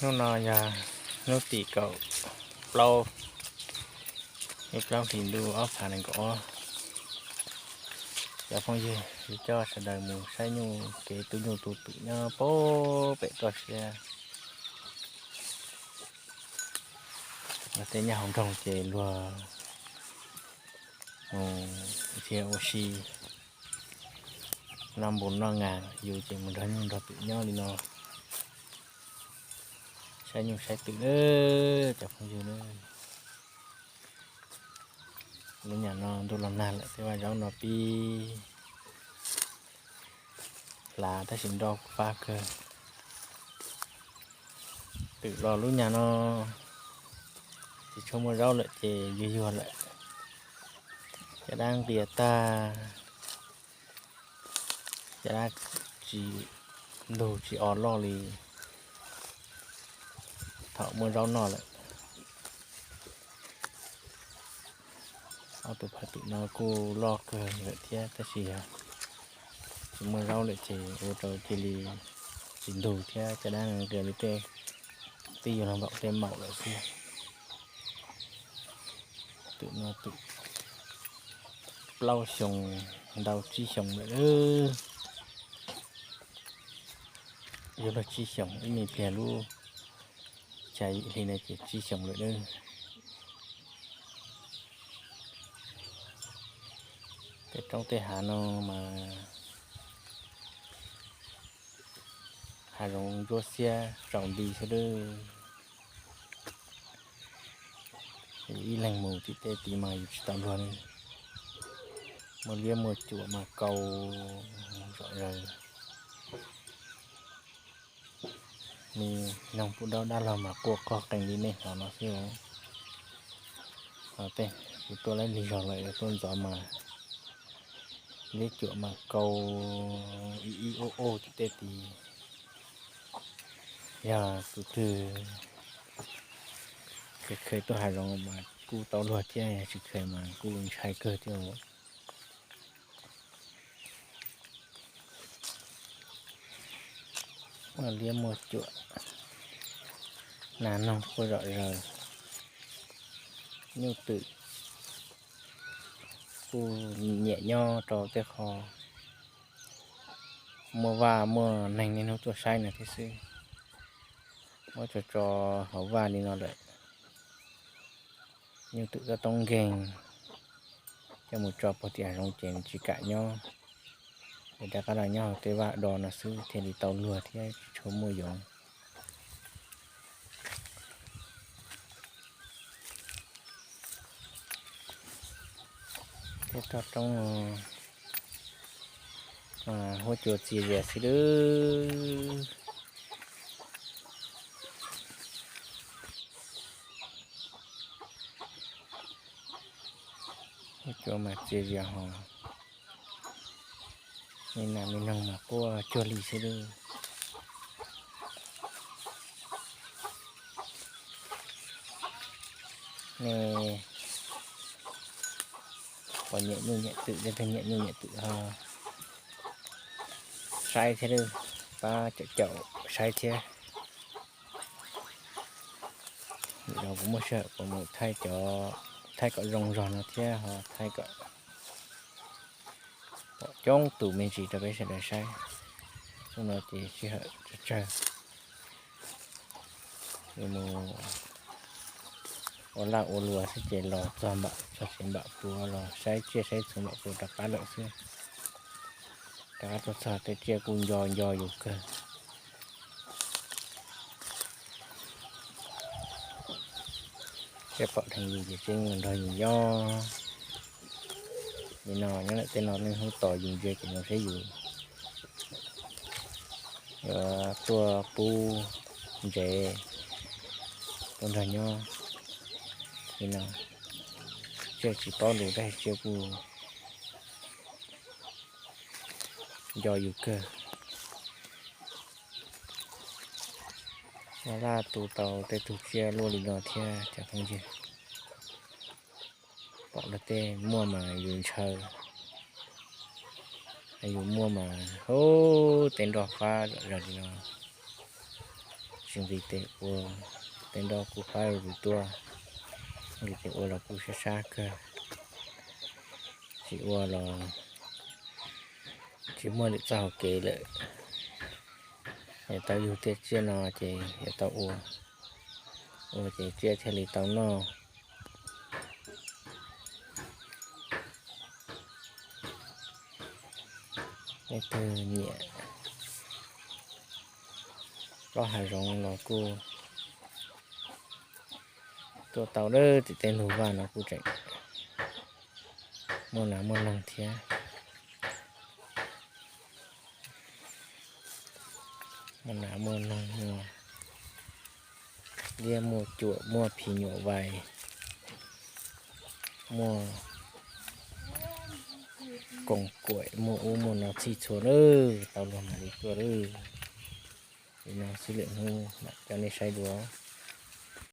Hnub no yog hnub tim kaum plaub, hnub plaub hlis ntuj ob phav nees nkaum ob. Cov phooj ywg, yuav coj sawv daws mus saib nyuj, kev tu nyuj tu twm nyob pem toj siab. Luag tej nyob hauv nroog ces luag mus ua si noj npus noj nas, yus ces mus nrog nyuj nrog twm nyob li no, saib nyuj saib twm na cov phooj ywg na. Lub nyam no ntuj los nag lawm tej vaj zaub no pib hlav tab sis nroj fab kawg. Twm los lub nyam no tsis tshua muaj zaub lawm ces yuag yuag lawm, caj dab nqias tag, caj dab tsis ntug tsis o loj li thaum muaj zaub noj lawm. Ob tug phaj twm no kuj loj kawg lawm thiab tab sis yog tsis muaj zaub lawm ces ua rau cia li tsis ntug thiab caj dab nqias li tej, twb yuav los npaum tej maum lawm xwb. Twm no twm plaub xyoos ntau tsib xyoos lawm, yuav luag tsib xyoos ib me pliag lub xya yim hli no ces tsib xyoos lawm na. Tej roob tej hav no mas hav zoov ntsuab xiab tsaus nti xwb lawm. Ib leeg mus tim tej tid mas yus tsis tau luag li. Muaj liab muaj cuam mas kau zom zaws. Me noog pub dab dab laug mas quaj qog qees li nej hnov no xwb. Ho tej kuv tuaj laib lig zog lawm yuav tuaj ntxov mas liab cuam mas kau ib ib ub ub tim tej tid. Yog tus twg kheev kheev tuaj hav zoov mas kuj tau luag thiab, yog tsis kheev mas kuj ntshai kawg thiab. Muaj liab muaj cuam, nas noog quaj zom zaws, nyuj twm kuj nyiam nyob rau tej qho muaj vaj muaj neeg niaj hnub tuaj saib no thiab xwb. Muab tso tso hauv vaj li no lawm, nyuj twm toj toob nkeeg coj mus tso puag tim hav zoov ces nws tsis kam nyob, es rov qab los nyob hauv tej vaj do no xwb thiaj li tau luag thiab tsis tshua muaj yoov. Tej toj roob huab cua txias zias xwb lawm. Huab cua mas txias zias ho, me nas me noog mas quaj cuag li xwb lawm. Nej pom nyiam nyuj nyiam twm, leej twg nyiam nyuj nyiam twm ho saib thiab, pab caum caum saib thiab. Nim no kuv muaj sij hawm kuv mus thaij cov, thaij kom zoo zog no thiab ho thaij kom pom coob tus me ntsis rau peb sawv daws saib. Hnub no ces sij hawm tsawg tsawg, yuav mus ua laj ua luam xwb ces los txog npam txog tsev npam puav los saib tsiaj saib txhu npam puav rov qab lawm xwb. Rov qab tuaj txog tej tsiaj kuj nco nco yus kawg. Tsiaj pom dheev yus ces tsiaj yeej nrog yus nyob. Nim no nyob ntawm tej no nej hnub tos yus ntsia ces no seb yus yuav tuaj pub ntsev tuaj nrog nyob li no. Tsiaj tsis paub lus tab sis tsiaj kuj nco yus kawg. Ua laj tu tau tej tug tsiaj luaj li no thiab cov phooj ywg. Pom luag tej muaj mas yus ntshaw, yus muaj mas hu tej nroj fab zom zaws li no. Tsis nqis tes ua, tej nroj kuj qab zus tuaj, nqis tes ua los kuj sab sab kawg, tsis ua los tsis muaj lwm txoj hauv kev lawm. Yuav tau yug tej tsiaj no ces yuav tau ua, ua ces tsiaj thiaj li tau noj. Leej twg nyiam plaub hav zoov los kuj tuaj tau lawm, tim tej lug vaj no kuj tseem muaj nas muaj noog thiab. Muaj nas muaj noog, muaj liab muaj cuam, muaj phim nyuam vais, muaj koom kuam, muaj ub muaj no txhij txhua lawm, tau luag mam li tuaj lawm. Li no xwb, lwm hnub mam coj nej saib dua.